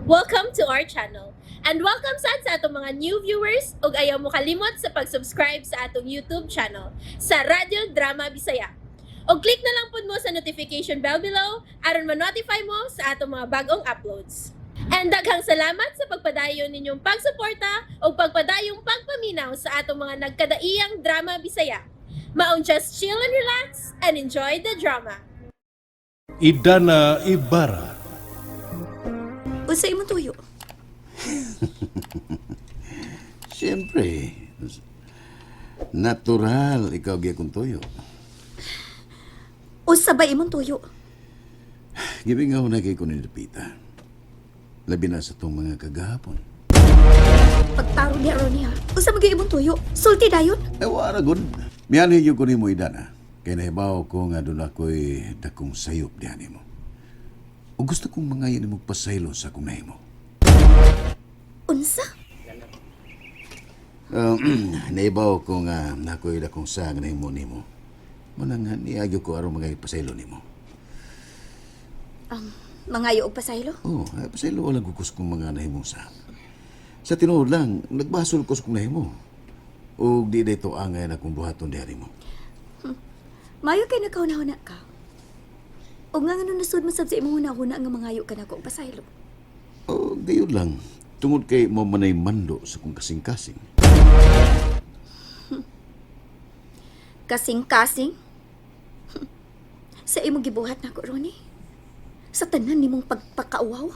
Welcome to our channel. And welcome sad sa atong mga new viewers ug ayaw mo kalimot sa pag-subscribe sa atong YouTube channel sa Radyo Drama Bisaya. Og click na lang pud mo sa notification bell below aron ma-notify mo sa atong mga bagong uploads. And daghang salamat sa pagpadayon ninyong pagsuporta ug pagpadayong pagpaminaw sa atong mga nagkadaiyang drama Bisaya. Maong just chill and relax and enjoy the drama. Idana Ibarra. Unsa imong tuyo? Siyempre, natural ikaw gyud akong tuyo. Unsa ba imong tuyo? Gibingaw na kay ko ni Lupita. Labi na sa tong mga kagahapon. Pagtaro ni Ronnie ha. Unsa man gyud imong tuyo? Sulti dayon. Eh, wara gud. Mianhi gyud ko nimo, Idana. Kay nahibaw ko nga doon ako'y dakong sayop diha nimo. O gusto kong mangayo nimo pasaylo sa akong nahimo. Unsa? Nahibaw ko nga ako'y dakong sa nga nahimo nimo. Muna nga niagyo ko aron mga pasaylo nimo. Mangayo og pasaylo? Oh, ay, pasaylo lang ko kung mga nahimong sa. Sa tinuod lang, nagbasol ko sa kong nahimo. O di dito angay na kung buhaton diha nimo. Mayo kay nakahuna-huna ka. Og nga nganong nasud man sab sa imong hunahuna nga mangayo ka nako og pasaylo. O gayon lang, tungod kay mo manay mando sa kong kasing-kasing. Kasing-kasing? Sa imong gibuhat nako, Ronnie. Sa tanan nimong pagpakauwaw,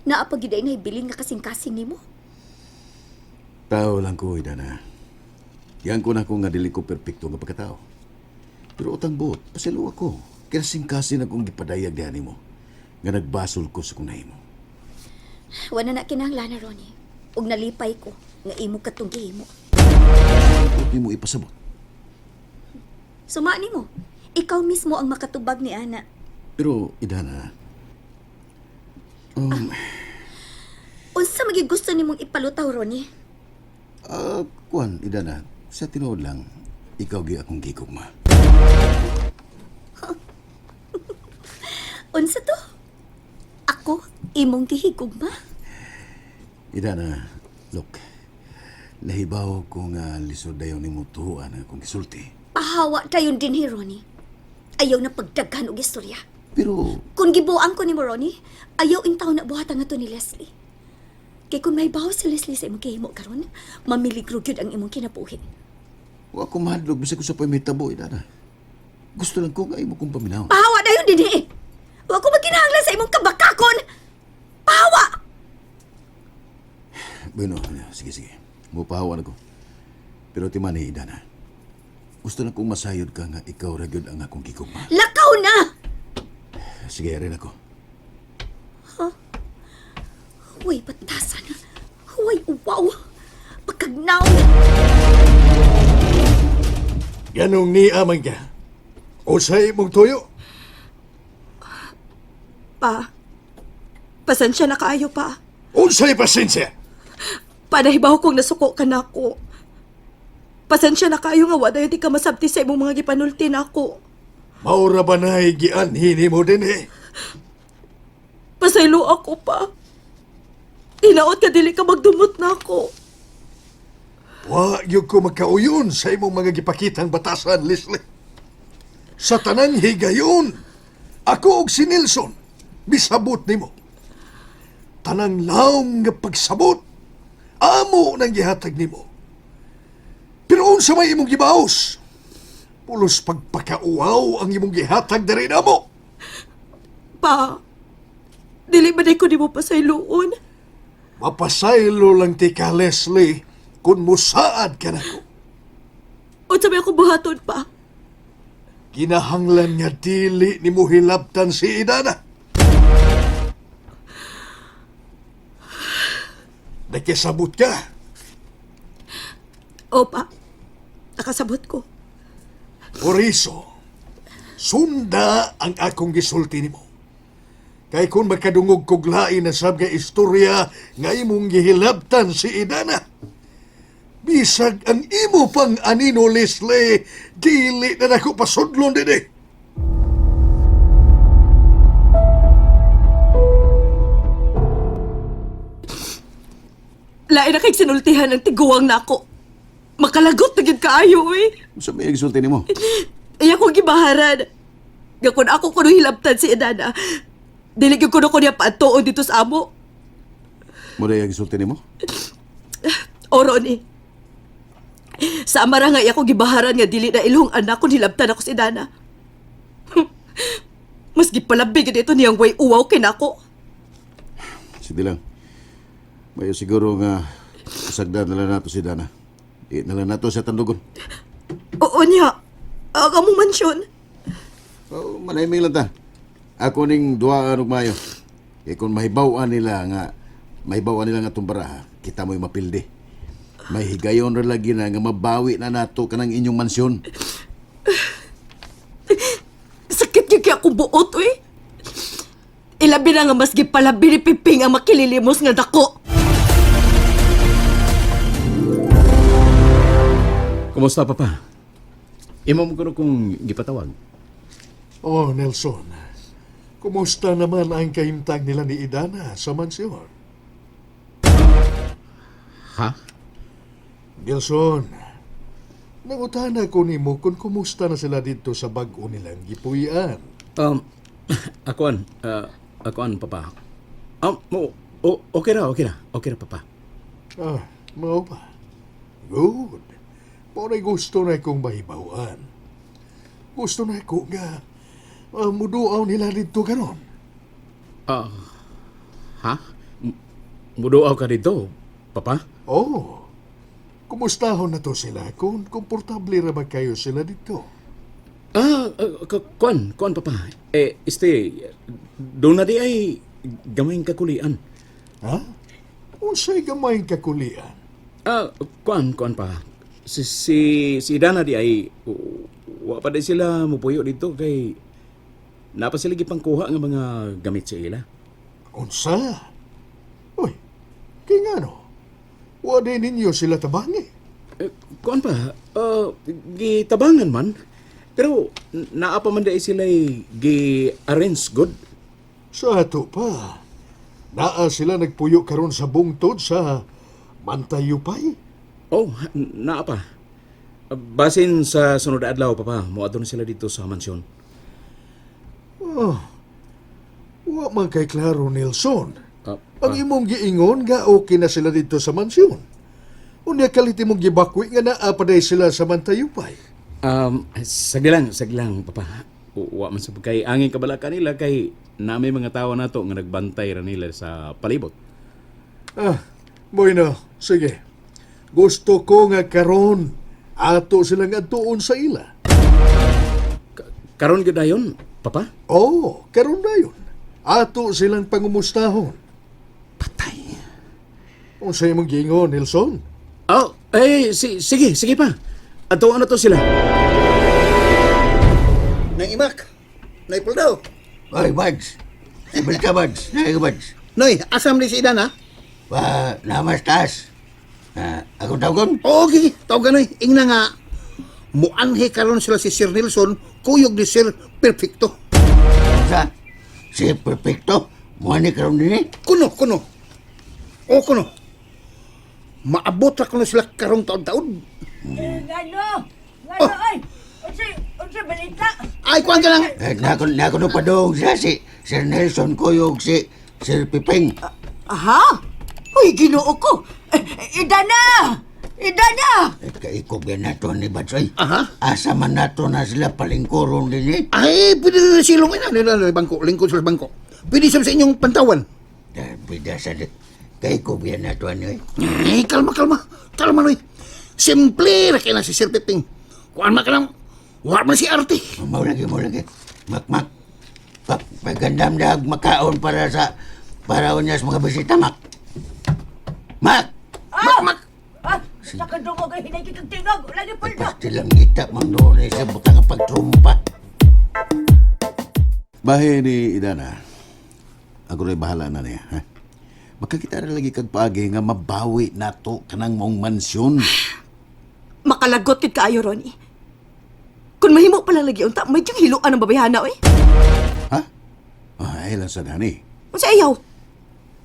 naa pa gyud ay nahibilin nga kasing-kasing nimo. Tao lang ko, Idana. Yan ko na ko nga dili ko perpekto nga pagkatao. Pero utang buot, pasaylo ako. Kasing-kasing akong gipadayag diha nimo. Nga nagbasol ko sa kong nahimo. Wala na kinahanglan na, Ronnie. Ug nalipay ko nga imo katong gihimo. Buot nimo ipasabot. Suma nimo. Ikaw mismo ang makatubag ni ana. Pero, Idana, Unsa magi gusto nimong ipalutaw, Ronnie? Ah, kuan, Idana, sa tinuod lang, ikaw gi akong gigugma. Unsa to? Ako imong gihigugma? Idana, look, nahibaw ko nga lisod dayon nimo tuhuan ang akong gisulti. Pahawa dayon dinhi, Ronnie. Ayaw na pagdaghan og istorya. Pero, Kung gibuang ko nimo, Ronnie, ayaw intaw na buhatan nga to ni Leslie. Kay kung may bawo si Leslie sa imong gihimo karon, mamiligro gyud ang imong kinabuhi. wa ko mahadlok bisag ko sa pamihitabo, Idana. Gusto lang ko nga imo kong paminaw. Pahawa dayon dinhi. Wa ko magkinahanglan sa imong kabakakon. Pahawa! Bueno, sige, sige. Mupahawan ako. Pero timani, Idana. Gusto lang kong masayod ka nga ikaw ra gyud ang akong gigugma. Lakaw na! Sige, rin ako. Huway batasan. Huway uwaw. Pagkagnaw. Ganong ni amang ka. O sa imong tuyo. Pa, pasensya na kaayo pa. Unsay pasensya. Panahibaw kong nasuko ka na ako. Pasensya na kaayo nga wala di ka masabti sa imong mga gipanulti na ako. Maura ba na gianhin mo din eh? Pasaylo ako pa. Hinaot ka dili ka magdumot na ako. Wa gyud ko magkauyon sa imong mga gipakitang batasan, Leslie. Sa tanang higayon, ako og si Nelson, misabot nimo. Tanang laom nga pagsabot, amo nang gihatag nimo. Pero unsa may imong gibaos? Pulos pagpakauaw ang imong gihatag diri namo. Pa, dili ba day ko nimo pasayloon? Mapasaylo lang ti ka, Leslie, kung musaad ka nako. Unsa may ako buhaton pa? Kinahanglan nga dili ni mo hilabtan si Idana. Nakisabot ka. Opa, nakasabot ko. Oriso, sunda ang akong gisulti nimo. Kay kung makadungog kog lain na sab nga istorya nga imong gihilabtan si Idana. Bisag ang imo pang anino, Leslie, dili na nako pasudlon dinhi. Lain na kay sinultihan ang tiguang nako. Makalagot na gyud kaayo eh. Unsa may gisulti nimo? Iya kong gibaharan. Nga kun ako kuno hilabtan si Idana, dili gyud kuno ko niya paadtuon dito sa amo. Mo day gisulti nimo? O Ronnie. Sa amara nga iya kong gibaharan nga dili na ilong anak kun hilabtan ako si Idana. Mas gipalabi gyud ito niyang way uwaw kinako. Sige lang. Mayo siguro nga sagdan na lang nato si Dana. Di na lang nato sa tandugon. Oo niya. Ang among mansyon. Oh, manahimik lang ta. Ako ning duhaan og mayo. Kay kung mahibaw-an nila nga mahibaw-an nila nga tumbara, kita mo'y mapildi. May higayon ra lagi na nga mabawi na nato kanang inyong mansyon. Sakit yung kaya akong buot, uy. Ilabi na nga mas gipalabi ni Piping ang makililimos nga dako. Kumusta, Papa? Imo mo kuno kung gipatawag. Oh, Nelson. Kumusta naman ang kahimtang nila ni Idana sa mansyon? Ha? Nelson, nangutana ko nimo kung kumusta na sila dito sa bag-o nilang gipuy-an. Akuan, akuan, Papa. Mo, okay ra, okay ra. Okay ra, Papa. Ah, mao ba? Good. Mao gusto na kong mahibawan. Gusto na ko nga muduaw nila dito karon. Ah, ha? Muduaw ka dito, Papa? Oh, kumustahon na to sila kung komportable ra ba kayo sila dito. Kuan, kuan, Papa. Eh, este, doon na di ay gamayng kakulian. Ha? Unsay gamay kakulian? Ah, kuan, kuan pa. Si Dana di ay wa pa di sila mupuyo dito kay napa sila gipangkuha nga mga gamit sa ila. Unsa? Uy, kay ngano? Wa din ninyo sila tabangi. Eh, kuan pa, gitabangan man. Pero naa pa man di sila gi-arrange good. Sa ato pa, naa sila nagpuyo karon sa bungtod sa Mantayupay. Oh, naa pa. Basin sa sunod na adlaw, Papa, moadto na sila dito sa mansyon. Oh, wa man kay klaro, Nelson. Ah, Ang imong giingon nga okay na sila dito sa mansyon. Unya kalit imong gibakwi nga naa pa day sila sa Mantayupay. Sagli lang, Papa. Wa man sa kay angin kabala kanila kay na may mga tawo nato nga nagbantay ra nila sa palibot. Ah, bueno, sige. Gusto ko nga karon ato silang adtuon sa ila. Karon gyud dayon, Papa? Oh, karon na yun. Ato silang pangumustahon. Patay. Unsa imong giingon, Nelson? Oh, eh sige, sige pa. Adtuon na to sila. Nang imak. Naipol daw. Oy, Buds. Balik ka, Buds. Nay, Buds. Noy, asam ni si Idan ha? Pa, namas taas. Ah, ako tawgon? Okay, tawag noy. Ingna nga, muanhi karon sila si Sir Nelson, kuyog ni Sir Perfecto. Sa, si Perfecto. Muha ni karon din eh. Kuno, kuno. O kuno. Maabot ra kuno sila karong taon-taon. Ngano? Ngano ay? Unsa unsa balita? Ay, kuan ka lang. Eh, nako no padong siya si Sir Nelson Kuyog si Sir Piping. Aha! Uy, Ginoo ko. Eh, Idana! Idana! Eh, kaikog yan nato ni Buds. Oy. Aha. Asa man nato na sila palingkuron din eh. Ay, pwede na silong ina. Nila, nila, bangko, lingkod sila sa bangko. Pwede sa inyong pantawan. Eh, Pwede sa kaikog yan nato ano eh. Ay, kalma, kalma. Kalma, noy. Simple ra kay na si Sir Piping. Kuan man ka lang. Wa man si Arte. Mao lagi, mao lagi. Mak, mak. Pag, pagandam na makaon para sa para unya sa mga bisita, mak. Mak! Mak, mak. Ah, sa kadungog ay hinay kang tingog. Lagi puldo. Pasti lang kita man doon eh, sa baka pagtrumpa. Bahe ni Idana, ako rin bahala na niya. Ha? Makakita na lagi kag paagi nga mabawi nato kanang mong mansyon. Makalagot kid kaayo, Ronnie. Kung mahimo pa lang lagi unta, medyo hiluan ang babayhana, oy. Ha? Ay, lang sa nani. Unsa ayaw?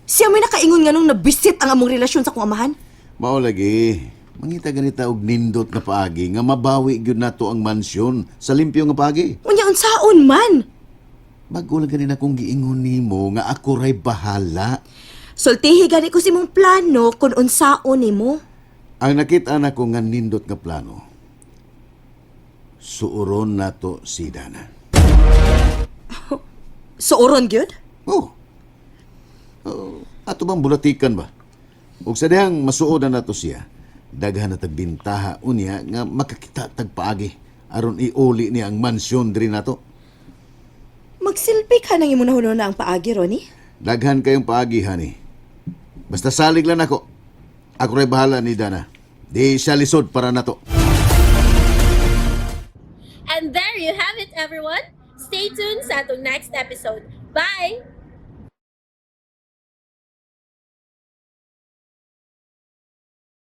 Siya may nakaingon nga nung nabisit ang among relasyon sa akong amahan. Mao lagi, mangita ganita og nindot nga paagi nga mabawi gyud nato ang mansyon sa limpyo nga paagi. Unya unsaon man. Bago lang ganin akong giingon nimo nga ako ray bahala. Sultihi gani ko sa imong plano kung unsaon nimo. Ang nakita nako nga nindot nga plano. Suuron nato si Dana. Suuron gyud? Oh. Oh, ato bang bulatikan ba? Ug sa dihang masuod na nato siya, daghan na tagbintaha unya nga makakita tag paagi aron iuli niya ang mansyon diri nato. Magsilbi ka nang imong nahunong na ang paagi, Ronnie. Daghan kayong paagi, honey. Basta salig lang ako. Ako ray bahala ni Dana. Di siya lisod para nato. And there you have it, everyone. Stay tuned sa atong next episode. Bye!